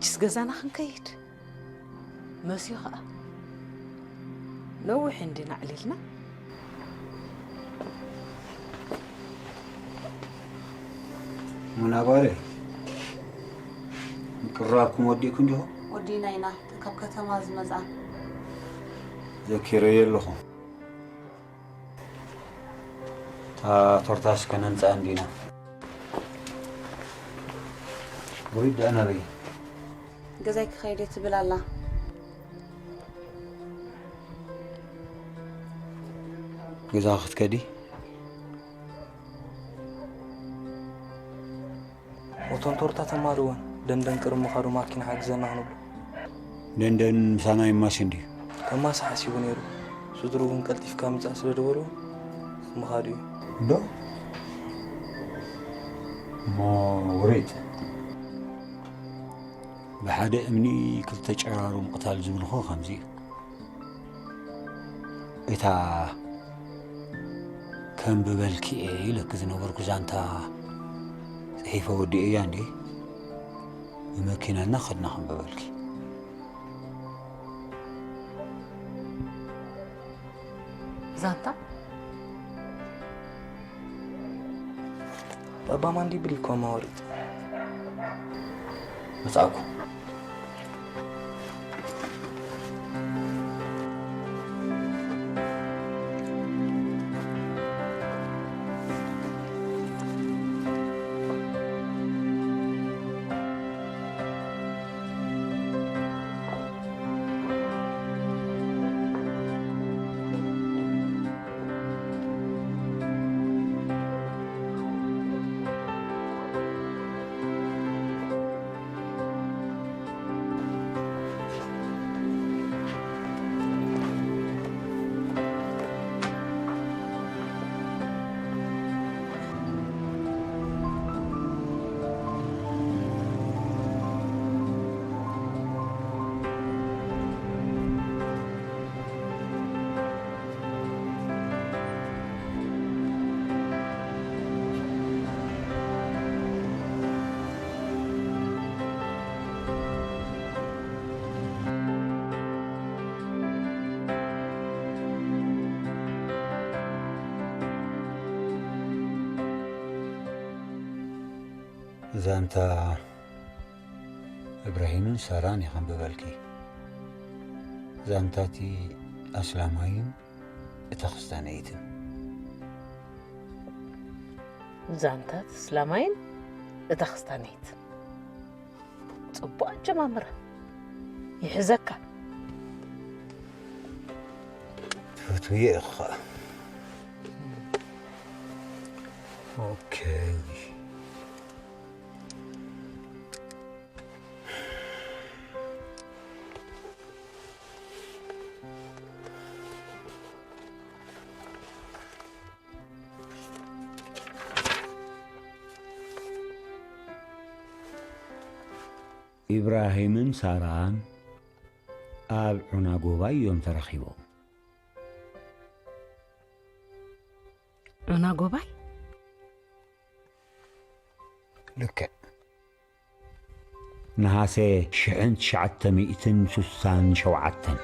ሕጅስ ገዛና ክንከይድ መስዩ ኸኣ። ነዊሕ እንዲና ኣዕሊልና። ሙና ጓለይ፣ ምቅራብኩም ወዲእኩም ዲኹም? ወዲእና ኢና፣ ካብ ከተማ ዝመጻ። ዘኪረዮ ኣለኹ። እታ ቶርታስ ከነምጽኣ እንዲና። ውሪድ ደኣ ናበይ? ገዛይ ክኸይድ እየ ትብል ኣላ። ገዛ ክትከዲ? እቶም ቶርታ ተማልወን ደንደን ቅድሚ ምኻዱ ማኪና ሓግዘና ክንብሎ። ደንደን ምሳና ይማሽ እንድዩ። ከማሲ ሓሲቡ ነይሩ። ስድርኡ ግን ቀልጢፍካ ምጻእ ስለ ዝበልዎ ምኻዱ እዩ። እንዶ እሞ ውሪድ ብሓደ እምኒ ክልተ ጨራሩ ምቕታል ዝብልኹ ከምዚ እዩ። እታ ከንብበልኪ እየ ኢለኪ ዝነበርኩ ዛንታ ጽሒፈ ወዲኤያ እንዴ? ብመኪና እናኸድና ከንብበልኪ። ዛንታ ባባ ማን ዲብል እኮ ማወሪት መጻእኩ። ዛንታ እብራሂምን ሳራን እየ ከንብበልኪ። ዛንታ እቲ ኣስላማይን እታ ክስታነይትን። ዛንታ እቲ ኣስላማይን እታ ክስታነይትን። ጽቡቕ ኣጀማምራ። ይሕዘካ። ትፈትውዮ ኢኻ። ኦኬ። ኢብራሂምን ሳራን ኣብ ዑና ጎባይ እዮም ተረኺቦም። ዑና ጎባይ? ልክዕ። ነሃሰ ሽሕን ትሽዓተ ሚእትን ስሳን ሸውዓተን።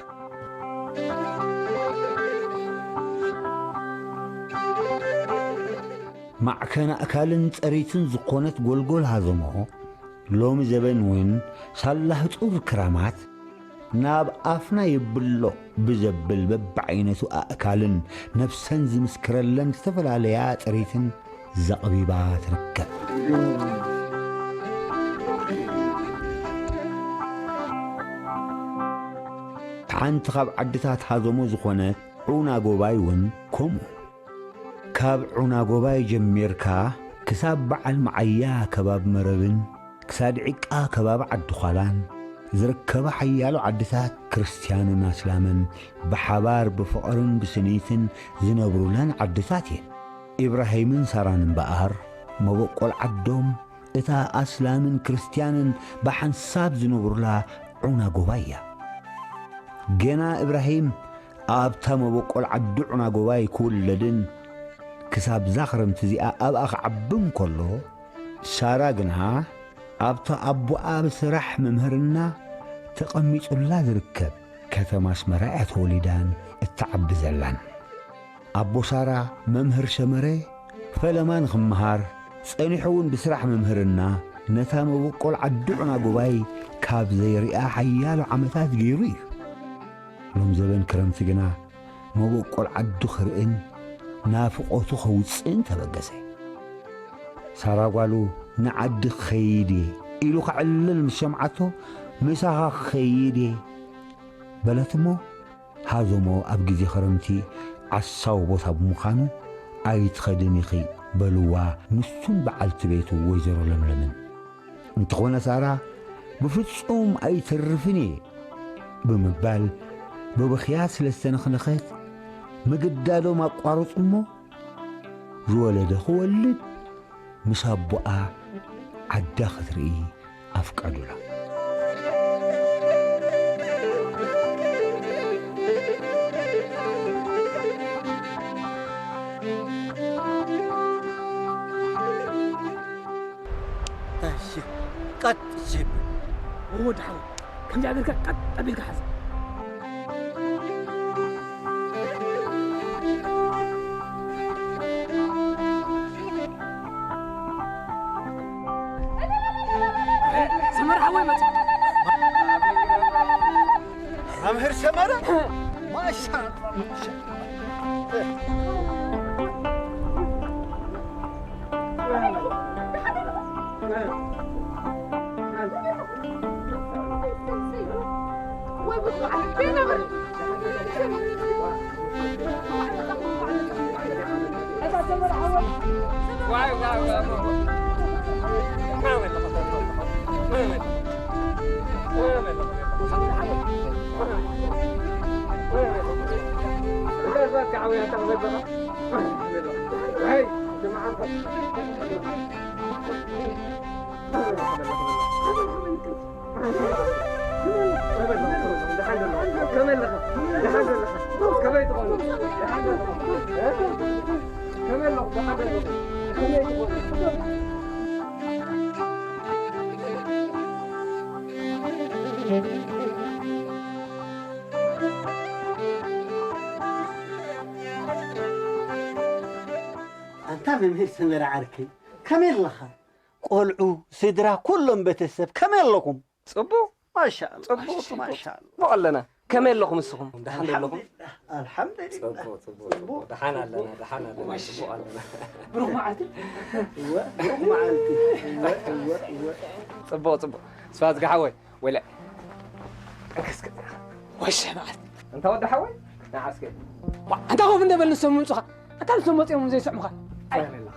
ማዕከን ኣእካልን ጸሪትን ዝኾነት ጎልጎል ሃዘሞ፣ ሎሚ ዘበን እውን ሳላ ህጹር ክራማት፣ ናብ ኣፍና የብሎ ብዘብል በብዓይነቱ ኣእካልን ነፍሰን ዝምስክረለን ዝተፈላለያ ጽሪትን ዘቕቢባ ትርከብ። ሓንቲ ካብ ዓድታት ሃዘሞ ዝኾነት ዑና ጎባይ እውን ከምኡ። ካብ ዑና ጎባይ ጀሚርካ ክሳብ በዓል መዓያ ከባቢ መረብን ክሳድ ዒቃ ከባቢ ዓዲዃላን ዝርከባ ሓያሎ ዓድታት ክርስትያንን ኣስላምን ብሓባር ብፍቕርን ብስኒትን ዝነብሩለን ዓድታት እየን። ኢብራሂምን ሳራን እምበኣር መበቆል ዓዶም እታ ኣስላምን ክርስትያንን ብሓንሳብ ዝነብሩላ ዑና ጎባይ እያ። ገና እብራሂም ኣብታ መበቆል ዓዲ ዑና ጎባይ ክውለድን ክሳብ እዛ ክረምቲ እዚኣ ኣብኣ ክዓቢ እንከሎ፣ ሳራ ግና ኣብታ ኣቦኣ ብስራሕ ምምህርና ተቐሚጡላ ዝርከብ ከተማ ኣስመራ እያ ተወሊዳን እትዓቢ ዘላን። ኣቦ ሳራ መምህር ሰመረ ፈለማ ንኽመሃር ጸኒሑ እውን ብስራሕ ምምህርና ነታ መበቆል ዓዲ ዑናጉባይ ካብ ዘይርኣ ሓያሎ ዓመታት ገይሩ እዩ። ሎም ዘበን ክረምቲ ግና መበቆል ዓዱ ክርእን ናፍቖቱ ከውጽእን ተበገሰ። ሳራ ጓሉ ንዓዲ ክኸይድ እየ ኢሉ ከዕልል ምስ ሰምዓቶ ምሳኻ ክኸይድ እየ በለት እሞ ሃዞሞ ኣብ ግዜ ክረምቲ ዓሳዊ ቦታ ብምዃኑ ኣይትኸድን ኢኺ በልዋ ንሱን በዓልቲ ቤቱ ወይዘሮ ለምለምን። እንተኾነ ሳራ ብፍጹም ኣይተርፍን እየ ብምባል ብብኽያት ስለ ዝተነኽነኸት ምግዳዶም ኣቋረጹ እሞ ዝወለደ ክወልድ ምስ ኣቦኣ ዓዳ ክትርኢ ኣፍቀዱላ። እሺ፣ ቀጥ እሺ። ወዲ ሓወይ፣ ከምዚ ኣቢልካ ቀጥ ኣቢልካ ሓዝ። ሰመረ ሓወይ መጽእ። መምህር ሰመረ? ማሻ ኣንታ መምህር ሰመረ ዓርከይ፣ ከመይ ኣለኻ? ቆልዑ፣ ስድራ፣ ኩሎም ቤተሰብ ከመይ ኣለኹም? ጽቡቕ። ማሻኣላ፣ ጽቡቕ፣ ጽቡቕ። ማሻኣላ። ጽቡቕ ኣለና። ከመይ ኣለኹም ንስኹም? ደሓን ኣለኹም? ኣልሓምዱሊላህ፣ ኣልሓምዱሊላህ። ጽቡቕ፣ ጽቡቕ፣ ጽቡቕ። ደሓን ኣለና፣ ደሓን ኣለና፣ ጽቡቕ ኣለና። ብሩኽ መዓልቲ። እወ፣ ብሩኽ መዓልቲ። እወ፣ እወ፣ እወ። ጽቡቕ፣ ጽቡቕ። ስፋዝጊ ሓወይ፣ ወይለ። እስከ፣ እስከ። ወሸ መዓልቲ። እንታ ወዲ ሓወይ? ንዓ እስከ። ዋ፣ እንታ ኮፍ እንደ በል ንሶም ምምጹኻ። ኣታ ንሶም መጺኦም ዘይስዕሙኻ። ኣይ። ቆይ ኣሜላኻ።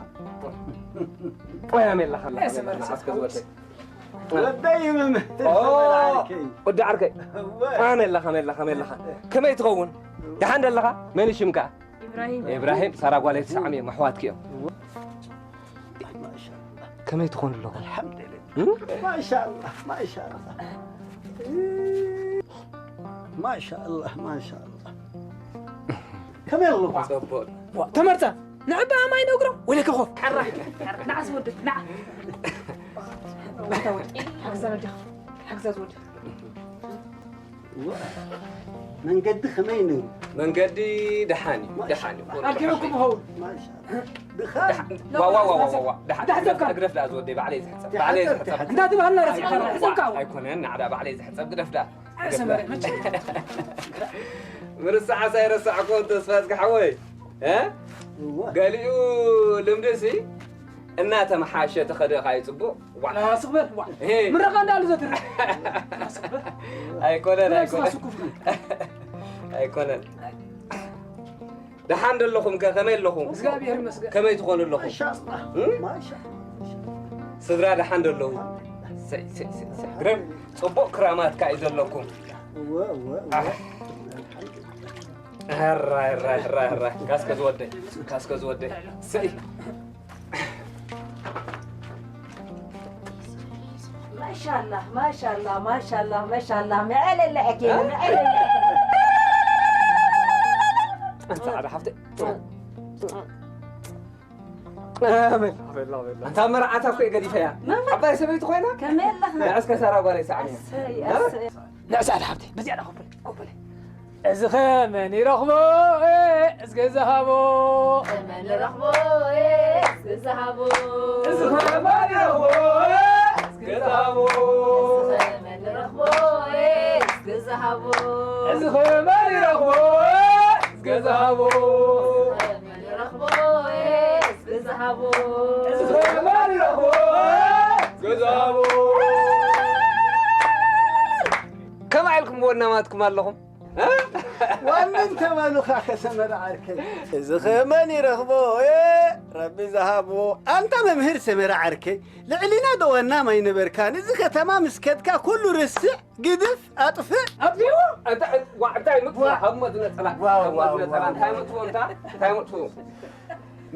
ቆይ ኣሜላኻ። ኣይ፣ ሰመረ፣ ንዓ እስከ ዝወደ። ወደይ መምህር ኦ፣ ሰመረ ዓርከይ። ወዲ ዓርከይ። እወ። ኣሜላኻ፣ ኣሜላኻ፣ ኣሜላኻ። ከመይ ትኸውን? ደሓን ደለኻ? መን እዩ ሽምካ? ኢብራሂም። ኢብራሂም፣ ሳራ ጓለይ ትሰዓም እዮም፣ ኣሕዋትኪ እዮም። ማሻኣላ። ከመይ ትኾኑ ኣለኹም? ኣልሓምዱሊላህ። እም? ማሻኣላ፣ ማሻኣላ። ማሻኣላ፣ ማሻኣላ። ከመይ ኣለኹም? ጽቡቕ። ዋ፣ ተመርጸ። ንዕባ ማይ ነግሮ። ወይለከ ኮፍ። ሓራ፣ ሓራ፣ ንዓ ዝወደድ፣ ንዓ። ወታ ወዲ፣ ሓግዛ ወዲ፣ ሓግዛ ዝወዲ። ዋ፣ መንገዲ ከመይ ነይሩ? መንገዲ ደሓን እዩ፣ ደሓን እዩ። ኣልኪሙኩም ኸውን። ማሻ-፣ ድኻ? ደሓን። ዋ፣ ዋ፣ ዋ፣ ዋ፣ ዋ። ደሓን። ደሓን ግደፍ፣ ሰብካ። ግደፍ ደኣ ዝወደይ፣ ባዕለይ ዝሕጸብ፣ ደሓን ባዕለይ ሰብካ። ዝሕጸብ። እንዳ ትበሃልና ረሲዕካ፣ ዋ፣ ሕጸብካ። ኣይኮነን፣ ናዕዳ ባዕለይ ዝሕጸብ፣ ግደፍ ደኣ። ኣይ፣ ሰመረ፣ መቸም። ምርሳዓስ ኣይረሳዕኩዎን ተስፋ ዝገሓወይ። እ? እወ። ገሊኡ ልምድሲ እናተመሓሸ ተኸደ ኸኣ እዩ ጽቡቕ። ዋ። ራስኽ በል፣ ዋ። ሄ። ምረቓ እንዳሉ ዘትርፍ። ራስኽ በል። ኣይኮነን፣ ብራይ ኣይኮነን። ስኻ ስኩፍ። ኣይኮነን። ደሓን ደለኹም ከ? ከመይ ኣለኹም? እግዚኣብሔር ይመስገን። ከመይ ትኾኑ ኣለኹም? ማሻኣላህ፣ እም? ማሻኣላህ። ስድራ ደሓን ደለዉ? ሰይ፣ ሰይ፣ ሰይ፣ ሰይ። ግረም፣ ጽቡቕ ክራማት ከኣ እዩ ዘለኩም። እወ፣ እወ፣ እወ። ኣሕ። ሕራይ፣ ሕራይ፣ ሕራይ፣ ሕራይ። ካስከ ዝወደይ፣ ካስከ ዝወደይ። ሰይ። ማሻላ፣ ማሻላ፣ ማሻላ፣ ማሻላ። መዐለለ ሕኪም፣ እ? መዐለለ። ጻዕዳ ሓፍተይ። ኣንታ መርዓታ እኮ እየ ገዲፈያ። ዓባይ ሰበይቲ ኮይና። ከመይ ኣለኻ? ንዕስከ ሳራ ጓለይ ሰዓብ እያ። እሰይ፣ እሰይ። ንዕስ ኣለ ሓብተይ፣ በዚኣ ዳ ኮበለ፣ ኮበለ። እዚ ኸ መን ይረኽቦ? እስከ ዝሃቦ። መን ይረኽቦ? እስከ ዝሃቦ። እዚ ኸ መን ይረኽቦ? እስከ ዝሃቦ። መን ይረኽቦ? እስከ ዝሃቦ። እዚ ኸ መን ይረኽቦ? እስከ ዝሃቦ። መን ይረኽቦ? እስከ ዝሃቦ። እዚ ኸ መን ይረኽቦ? እስከ ዝሃቦ። ከመይ ኢልኩም ወናማትኩም ኣለኹም? ዋንን ተመኑኻ ከሰመረ ዓርከይ። እዚ ኸ መን ይረኽቦ? ኤ፣ ረቢ ዝሃቦ። ኣንታ መምህር ሰመረ ዓርከይ፣ ልዕሊና ዶ ወናም ኣይነበርካን? እዚ ከተማ ምስ ከድካ ኩሉ ርስዕ፣ ግድፍ፣ ኣጥፍእ። ኣጥፊኡ? ኣንታ፣ ዋ፣ እንታይ ምጥፍኡ? ዋው። ሃብሞ ዝነጸላ። ዋው፣ ሃብሞ ዋው፣ ዝነጸላ። ዋው። እንታይ ምጥፍኡ እንታ? እንታይ ምጥፍኡ?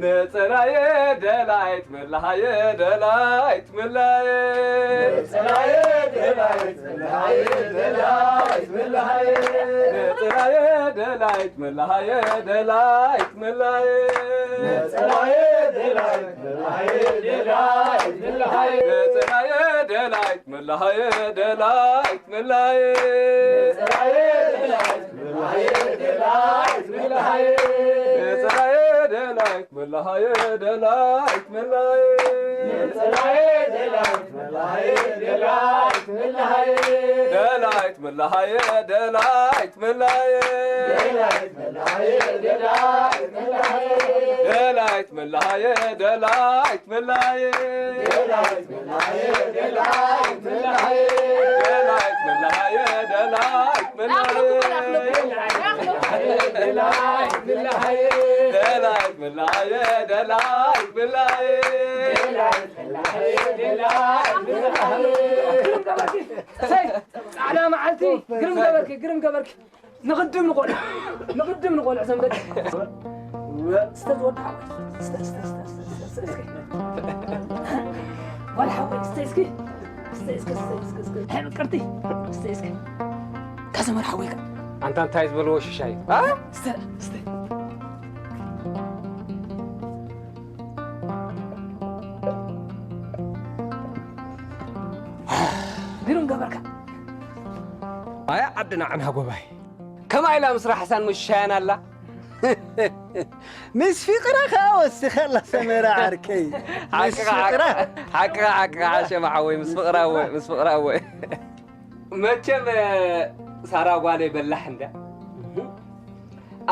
ነጸላየ ደላይት መላሃየ ደላይት መላየ። ነጸላየ ደላይት መላሃየ ደላይት መላሃየ። ነጸላየ ደላይት መላሃየ ደላይት መላየ። ነጸላየ ደላይት መላሃየ ደላይት መላሃየ። ነጸላየ ደላይት መላሃየ ደላይት መላየ። ነጸላየ ደላይት መላሃየ ደላይት መላሃየ። ነጸላየ ደላይት መላሃየ ደላይት መላየ። ነጸላየ ደላይት መላሃየ ደላይት መላሃየ። ደላይት መላሃየ ደላይት መላየ። ደላይት መላሃየ ደላይት መላሃየ። ደላይት መላሃየ ደላይት መላየ። ደላይት መላሃየ ደላይት መላሃየ። ደላይት መላሃየ ደላይት መላየ። ደላይት መላሃየ ደላይት መላየ። ደላይት መላሃየ ደላይት መላየ። ደላይት መላሃየ ደላይት መላየ። እሰይ፣ ጻዕዳ መዓልቲ፣ ግርም ገበርኪ፣ ግርም ገበርኪ። ንቕድም ንቖልዕ፣ ንቕድም ንቖልዕ ሰንበት። እስተ ዝወዲ ሓወይ፣ እስተ፣ እስተ፣ እስተ፣ እስተ፣ እስተ፣ እስከ። ጓል ሓወይ፣ እስተ እስኪ። እስተ እስከ፣ እስተ እስከ፣ እስከ። ሃይ ምቅርቲ፣ እስተ እስከ። ካሰመር ሓወይ ከ። ኣንታ እንታይ ዝበልዎ ሽሻይ? አ? እስተ፣ እስተ። ግርም ገበርካ። ኣያ ዓድና ዓንሃ ጎባይ። ከማይ ኢላ ምስ ራሕሳን ምስ ሻያን ኣላ። ምስ ፍቕራ ኸኣ ወሲኸላ ሰመራ ዓርከይ። ምስ ሓቅኻ፣ ፍቕራ። ሓቅኻ፣ ሓቅኻ፣ ሓቅኻ፣ ዓሸ መሓወይ፣ ምስ ፍቕራ እወ፣ ምስ ፍቕራ እወ። መቸም፣ ሳራ ጓለይ በላሕ እንዳ።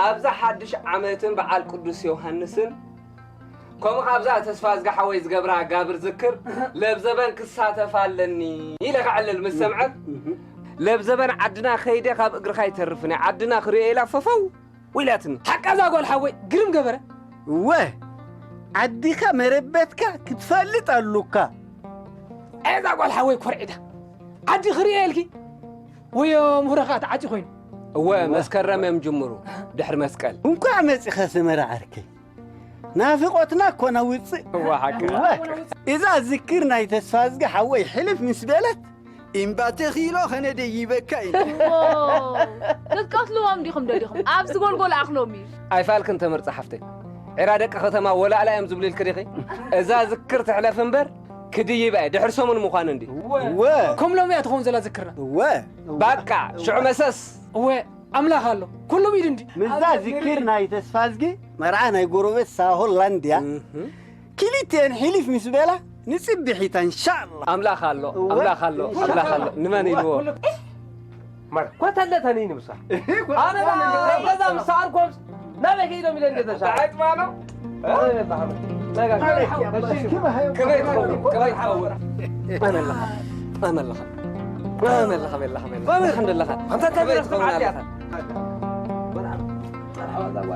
ኣብዛ ሓድሽ ዓመትን በዓል ቅዱስ ዮሃንስን ከምኡ ካብዛ ተስፋ እዝጋ ሓወይ ዝገብራ ጋብር ዝክር ለብዘበን ክሳተፍ ኣለኒ ኢለ ከዕልል ምስ ሰምዐት፣ ለብዘበን ዓድና ከይደ ካብ እግርኻ ኣይተርፍን እየ፣ ዓድና ክርእዮ ኢላ ፈፈው ኢላትኒ። ሓቃ እዛ ጓል ሓወይ ግርም ገበረ። እወ፣ ዓዲኻ መረበትካ ክትፈልጥ ኣሉካ። እዛ ጓል ሓወይ ኮርዒዳ። ዓዲ ክርእዮ ኢልኪ? ወዮ፣ ምህሮኻ ተዓጽዩ ኮይኑ። እወ፣ መስከረም እዮም ጅምሩ፣ ድሕሪ መስቀል። እንኳዕ መጺኻ ሰመረ ዓርከይ። ናፍቖትና እኮ ነውጽእ። እወ፣ ሓቅኻ። እወ፣ እዛ ዝክር ናይ ተስፋ እዝጊ ሓወይ ሕልፍ ምስ በለት፣ እምባ ተኺሎ ከነደይበካ ኢና። ዎ፣ ክትቀትልዎም ዲኹም ደሊኹም? ኣብዚ ጎልጎል ኣኽሎም እዩ። ኣይፋልክን ተምር ጸሓፍተይ። ዒራ ደቂ ከተማ ወላእላ እዮም ዝብሉ ኢልክ ዲኺ? እዛ ዝክር ትሕለፍ እምበር፣ ክድይባ እየ። ድሕሪ ሰሙን ምዃኑ እንዲ። እወ። ከም ሎሚ እያ ትኸውን ዘላ ዝክርና። እወ። ባቃ፣ ሽዑ መሰስ። እወ፣ ኣምላኽ ኣሎ። ኩሉ ብኢዱ እንዲ። ምስዛ ዝክር ናይ ተስፋ እዝጊ፣ መርዓ ናይ ጎረቤት ሳሆላንድ እያ። እህ። ክልቲኤን ሕልፍ ምስ በላ፣ ንጽብሒታ፣ እንሻኣላ። ኣምላኽ ኣሎ፣ እወ። ኣምላኽ ኣሎ፣ ኣምላኽ ኣሎ። ንመን ኢልዎ? ማር፣ ኮተለተኒ ንምሳ። ኣነ ገዛ ምስ ሰኣልኮምስ ናበይ ከይዶም ኢለ እንደ ተሻ። እንታይ ትማሎ? ኣይ፣ በጣም። ከመይ ትኸውን? ከመይ ትኸውን? ኣመለኻ። ኣመለኻ። ኣመለኻ፣ ኣመለኻ፣ ኣመለኻ። ከመይ ትኸውን ኣለኻ?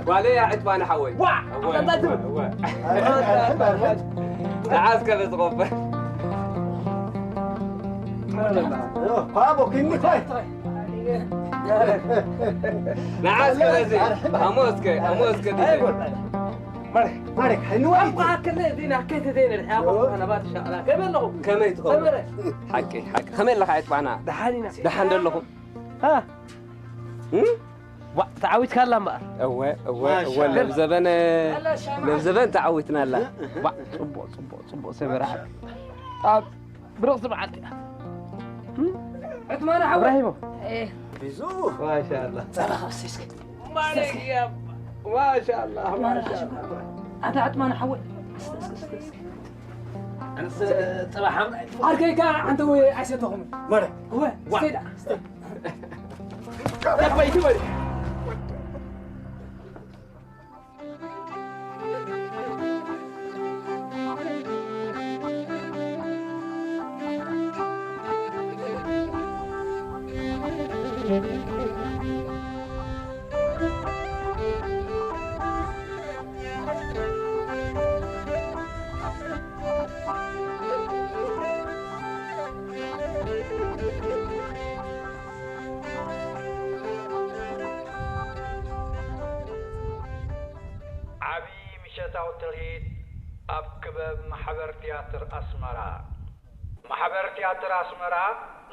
ጓለይ ኣዕትባኒ ሓወይ። ዋ! እወ፣ ኣታ እወ፣ እወ። ንዓስ ከመ ዝቆበ። ኳቦ፣ ክንዲ ኳይ። ንዓስ ከመ እዚ። ኣሞ እስከ፣ ኣሞ እስከ ዲዘ። ማሪክ፣ ማሪክ፣ ሕንዋይ። ኣባ፣ ከመይ ዲና፣ ከይተ ዲና፣ ኣቦ፣ ኣነ ባት ሻቕላ። ከመይ ኣለኹም? ከመይ ትኸውን? ሰመረ። ሓቂ፣ ሓቂ። ከመይ ኣለኻ፣ ኣዕትባና? ደሓን ኢና። ደሓን ዶ ኣለኹም? ሃ? እም? ዋ፣ ተዓዊትካላ እምበኣር። እወ፣ እወ፣ እወ፣ ማሻኣላ። ለብዘበነ፣ ለብዘበን ተዓዊትናላ። ዋ፣ ጽቡቕ፣ ጽቡቕ፣ ጽቡቕ፣ ሰበራ። ኣብ ብሩኽቲ መዓልቲ እያ። ዕትማና ሓወይ። እብራሂሞ። እ። ቢዙ። ማሻኣላ። ጸባ ካብ እስኪ። ማሻኣላ፣ ማሻኣላ። ኣታ ዕትማና ሓወይ። እስኪ፣ እስኪ፣ እስኪ፣ እስኪ። ኣነስ ጸባ ሓምራ። ዓርከይ ከኣ ኣንተ ወይ ኣይሰተኹም። መረ። እወ፣ ዋ። ስተይ ደኣ፣ ስተይ። ዓቢ ምሸታዊ ትርኢት ኣብ ክበብ ማሕበር ትያትር ኣስመራ። ማሕበር ትያትር ኣስመራ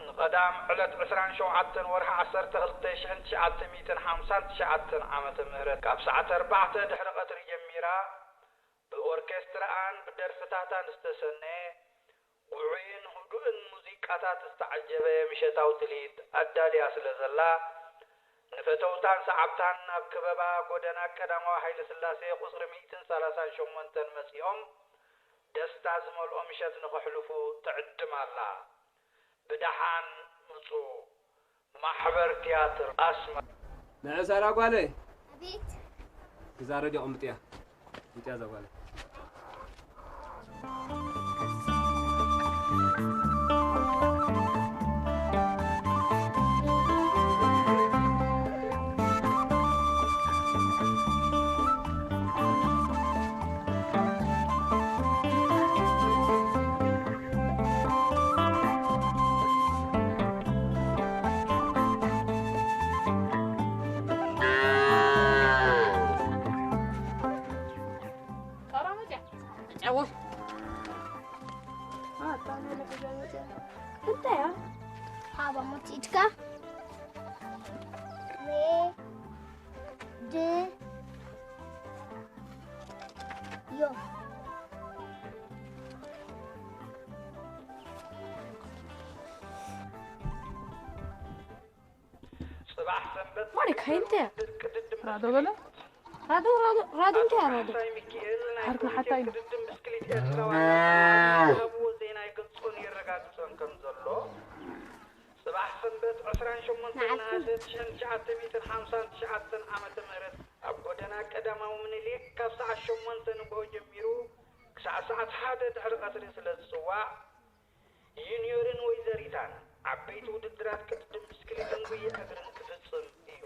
ንቐዳም ዕለት ዕስራን ሸውዓተን ወርሒ ዓሰርተ ክልተ ሽሕን ትሽዓተ ሚእትን ሓምሳን ትሽዓተን ዓመተ ምህረት ካብ ሰዓት ኣርባዕተ ድሕሪ ቀትሪ ጀሚራ ብኦርኬስትራኣን ብደርፍታታን ዝተሰነየ ውዑይን ህዱእን ሙዚቃታት ዝተዓጀበ ምሸታዊ ትልሂት ኣዳልያ ስለ ዘላ፣ ንፈተውታን ሰዓብታን ናብ ክበባ ጎደና ቀዳማዊ ሃይለስላሴ ቁጽሪ ሚእትን ሰላሳን ሸሞንተን መጺኦም ደስታ ዝመልኦ ምሸት ንኸሕልፉ ትዕድም ኣላ። ብደሓን ምጹ። ማሕበር ትያትር ኣስመራ። ንዒ ሳራ ጓለይ። ኣቤት። እዛ ረድዮ ቅምጥያ። ቅምጥያ እዛ ጓለይ። እንታይ እያ? ሃባ ሞት ኢድካ። ሬድዮ። ጽባሕ ሰንበት ማሪክ፣ ሃይ፣ እንታይ? ቅድድም ራዶ በለ? ራዶ፣ ራዶ፣ ራዶ እንታይ ራዶ? ሓርክ ሓታ እዩ። ቅድድም ብስክሊት ኤርትራውያን ረብዎ ዜና ይገልጾን የረጋግጾን ከም ዘሎ፣ ጽባሕ ሰንበት ዕስራን ሸሞንተን ነዓልኩም። ነሓሰ ሽሕን ትሽዓተ ሚእትን ሓምሳን ትሽዓተን ዓመተ ምህረት ኣብ ጎደና ቀዳማዊ ምኒልክ ካብ ሰዓት ሸሞንተ ንግሆ ጀሚሩ ክሳዕ ሰዓት ሓደ ድሕሪ ቀትሪ ስለ ዝጽዋዕ፣ ዩኒዮርን ወይዘሪታን ዓበይቲ ውድድራት ቅድድም ብስክሊትን ጉያ እግርን ክፍጽም እዩ።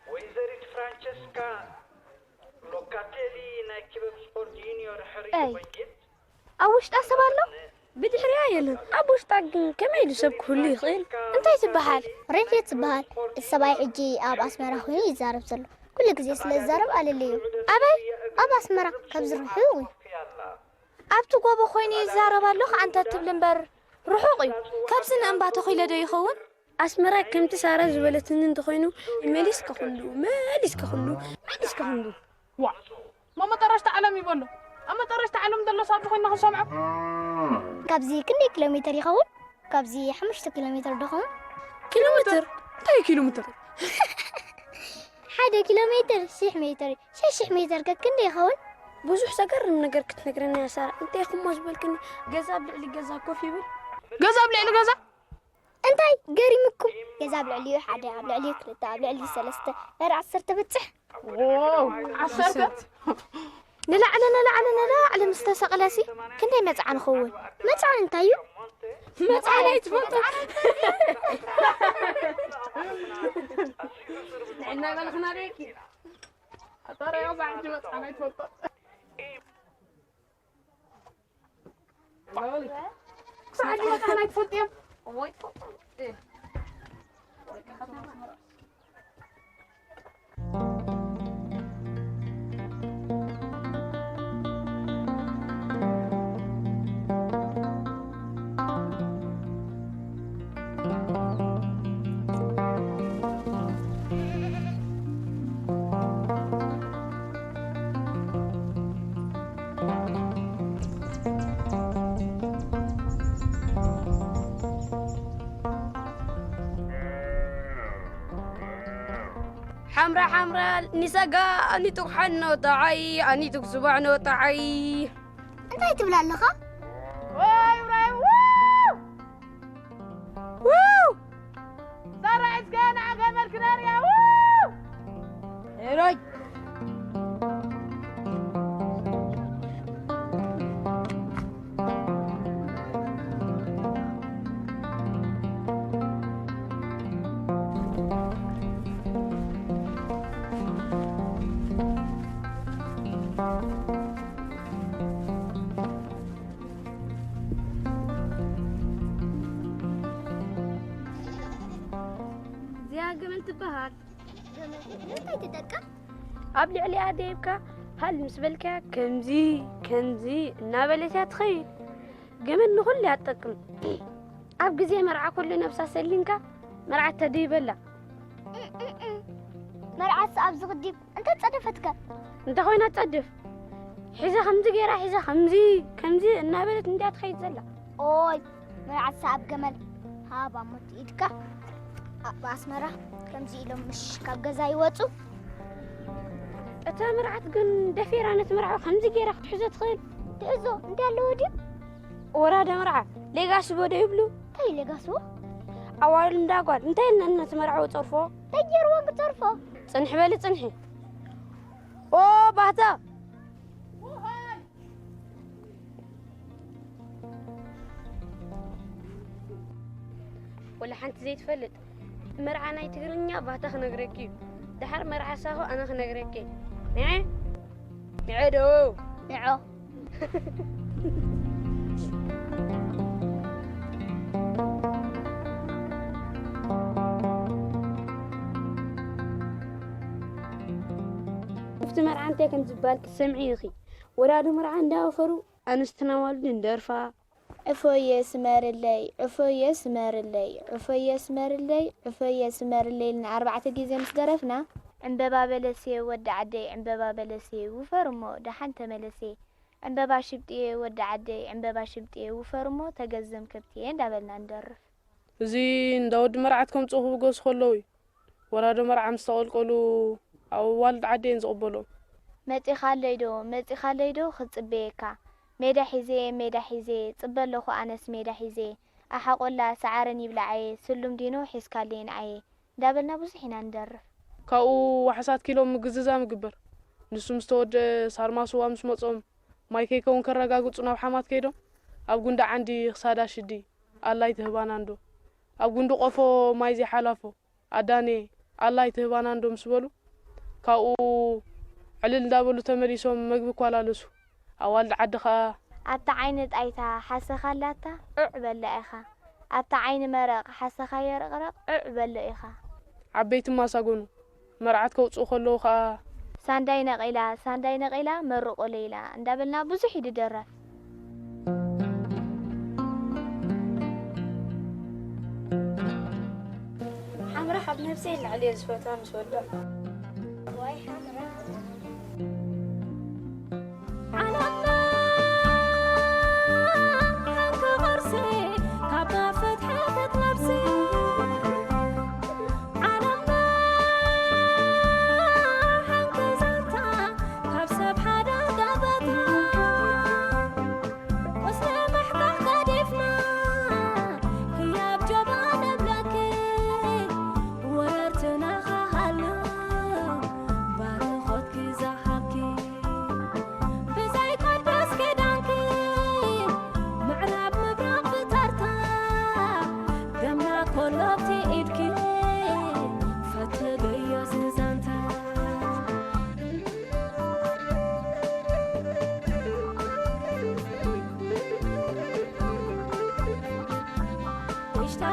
ወይዘሪት ፍራንቸስካ ሎካቴሊ ናይ ክበብ ስፖርት ዩኒዮር ሕርዮ እይ። ወንጌት ኣብ ውሽጣ ሰብ ኣሎ? ብድሕሪኣ የለን። ኣብ ውሽጣ ግን ከመይ ኢሉ ሰብ ክህሉ ይኽእል? እንታይ ትበሃል? ሬድዮ ትበሃል። እቲ ሰብኣይ ሕጂ ኣብ ኣስመራ ኮይኑ ይዛረብ ዘሎ። ኩሉ ግዜ ስለ ዝዛረብ ኣለለዩ። ኣበይ? ኣብ ኣስመራ፣ ካብዚ ርሑቕ እዩ። ኣብቲ ጎቦ ኮይኑ ይዛረብ ኣሎ ከኣ እንተ ትብል እምበር፣ ርሑቕ እዩ። ካብዚ ንእምባ ተኺለ ዶ ይኸውን? ኣስመራ ከምቲ ሳራ ዝበለትኒ እንተኾይኑ፣ መሊስካ ክንዱ፣ መሊስካ ክንዱ፣ መሊስካ ክንዱ። ዋ፣ እሞ መጠረሽታ ዓለም ይበሎ። ኣብ መጠረሽታ ዓለም ዘሎ ሳብ ኮይንና ክንሰምዖ። ካብዚ ክንደይ ኪሎ ሜተር ይኸውን? ካብዚ ሓሙሽተ ኪሎ ሜተር ዶ ኸውን? ኪሎ ሜተር? እንታይ ኪሎ ሜተር? ሓደ ኪሎ ሜተር ሽሕ ሜተር፣ ሽሕ ሽሕ ሜተር ከ ክንደይ ይኸውን? ብዙሕ ዘገርም ነገር ክትነግረና እያ ሳራ። እንታይ ኢኹሞ ዝበልክኒ? ገዛ ኣብ ልዕሊ ገዛ ኮፍ ይብል። ገዛ ኣብ ልዕሊ ገዛ? እንታይ ገሪሙኩም? ገዛ ኣብ ልዕሊኡ ሓደ፣ ኣብ ልዕሊኡ ክልተ፣ ኣብ ልዕሊ ሰለስተ፣ ድሕሪ ዓሰርተ በጽሕ። ዎ፣ ዓሰርተ? ንላዕሊ፣ ንላዕሊ፣ ንላዕሊ ምስ ተሰቕለሲ ክንደይ መጽዓ ንኸውን? መጽዓ እንታይ እዩ? መጽዓ ናይ ትፈልጦ። ንዕና በልኽና ደቂ። ኣጣራያ ዛዕጂ መጽዓ ናይ ትፈልጦ። ሓምራ ሓምራ ንሰጋ ኣኒቱክ ሓኖ ጠዓይ ኣኒቱክ ዝባዕኖ ጠዓይ። እንታይ ትብል ኣለኻ? ዋይ ውራይ ው ው ሳራ እስከ ንዓ ገመል ክነርያ ው ሄሮይ እዚኣ ገመል ትበሃል። ንምንታይ ትጠቅም? ኣብ ልዕሊኣ ደይብካ ሃል ምስ በልካያ ከምዚ ከምዚ እናበለት እያ ትኸይድ። ገመል ንኹሉ እያ ትጠቅም። ኣብ ግዜ መርዓ ኩሉ ነብሳ ሰሊንካ መርዓት ተደይበላ። መርዓትስ ኣብ ዝኽዲብ እንተጸደፈትከ? እንተ ኮይና ትጸድፍ። ሒዛ ከምዚ ገይራ ሒዛ ከምዚ ከምዚ እናበለት እንድያ ትኸይድ ዘላ። ኦይ መርዓትስ ኣብ ገመል ሃብ ኣሞት ኢድካ ኣብ ኣስመራ ከምዚ ኢሎም ምሽ ካብ ገዛ ይወጹ። እታ መርዓት ግን ደፊራ ነቲ መርዓዊ ከምዚ ገይራ ክትሕዞ ትኽእል። ትሕዞ እንታይ ኣለዎ ድዩ? ወራደ መርዓ ሌጋሲ ቦዶ ይብሉ። እንታይ ሌጋሲ? ኣዋልድ እንዳ ጓል እንታይ ኢልና ነቲ መርዓዊ ጸርፎ? እንታይ ገይርዎ ክጸርፎ? ጽንሒ በሊ ጽንሒ። ኦ ባህታ ወላ ሓንቲ ዘይትፈልጥ መርዓ ናይ ትግርኛ ባህታ ክነግረኪ እዩ። ደሓር መርዓ ሳሆ ኣነ ክነግረኪ እየ። ንዐ ንዐ ዶ ንዖ ክፍቲ መርዓ እንታይ ከም ዝበሃል ክትሰምዒ ኢኺ። ወላዲ መርዓ እንዳወፈሩ ኣንስትን ኣዋልድን ይደርፋ። ዕፎየ ስመርለይ ዕፎየ ስመርለይ ዕፎየ ስመርለይ ዕፎየ ስመርለይ ኢልና ኣርባዕተ ግዜ ምስ ደረፍና። ዕምበባ በለሴ ወዲ ዓደይ ዕምበባ በለሴ ውፈር እሞ ደሓን ተመለሴ። ዕምበባ ሽብጥየ ወዲ ዓደይ ዕምበባ ሽብጥየ ውፈር እሞ ተገዘም ከብትየ እንዳበልና ንደርፍ። እዚ እንዳ ወዲ መርዓት ከምጽኡ ክብገሱ ከለዉ እዩ። ወራዶ መርዓ ምስ ተቐልቀሉ ኣዋልድ ዓዲ እየን ዝቕበልኦም። መጺኻለይ ዶ መጺኻለይ ዶ ክጽበየካ ሜዳ ሒዘ ሜዳ ሒዘ ጽበ ኣለኹ ኣነስ ሜዳ ሒዘ ኣሓ ቆላ ሰዓረን ይብላዓየ ስሉም ዲኖ ሒዝካለይ ንዓየ እንዳበልና ብዙሕ ኢና ንደርፍ። ካብኡ ዋሕሳት ኪሎ ምግዝዛም ይግበር። ንሱ ምስ ተወደአ ሳርማ ስዋ ምስ መጾም ማይ ከይከውን ከረጋግጹ ናብ ሓማት ከይዶም ኣብ ጉንዲ ዓንዲ ክሳዳ ሽዲ ኣላ ኣይትህባና እንዶ ኣብ ጉንዲ ቆፎ ማይ ዘይሓላፎ ኣዳኔ ኣላ ኣይትህባና እንዶ ምስ በሉ ካብኡ ዕልል እንዳበሉ ተመሊሶም መግቢ እኳ ኣላለሱ። ኣዋልድ ዓዲ ኸኣ ኣብታ ዓይኒ ጣይታ ሓሰኻ ኣላታ ዑዕ በላ ኢኻ ኣብታ ዓይኒ መረቕ ሓሰኻ የርቕረቕ ዑዕ በሎ ኢኻ። ዓበይትማ ሳጎኑ መርዓት ከውጽኡ ከለዉ ኸኣ ሳንዳይ ነቒላ ሳንዳይ ነቒላ መርቑለይ ኢላ እንዳበልና ብዙሕ እዩ ድደረፍ። ሓምራ ካብ ነብሰይ ንላዕሊ እየ ዝፈትዋ ምስ ወዳ። ዋይ ሓምራ። ዓለምና ሓንቲ ቅርሲ ካብ ፍትሒ ክትነብሲ። ዓለምና ሓንቲ ዛንታ ካብ ሰብ ሓደ ገበታ። ቁስሊ ምሕካኽ ገዲፍና ህያብ ጆባ ንብለኪ። ወረርትና ኸሃሉ ባርኾትኪ ዝሃብኪ። ብዘይ ቅዱስ ኪዳንኪ ምዕራብ ምብራቕ ብተርታ ደምና ኮሎብቲ ኢድኪ ፈትግዮ ዝዛንታ። ውሽጣ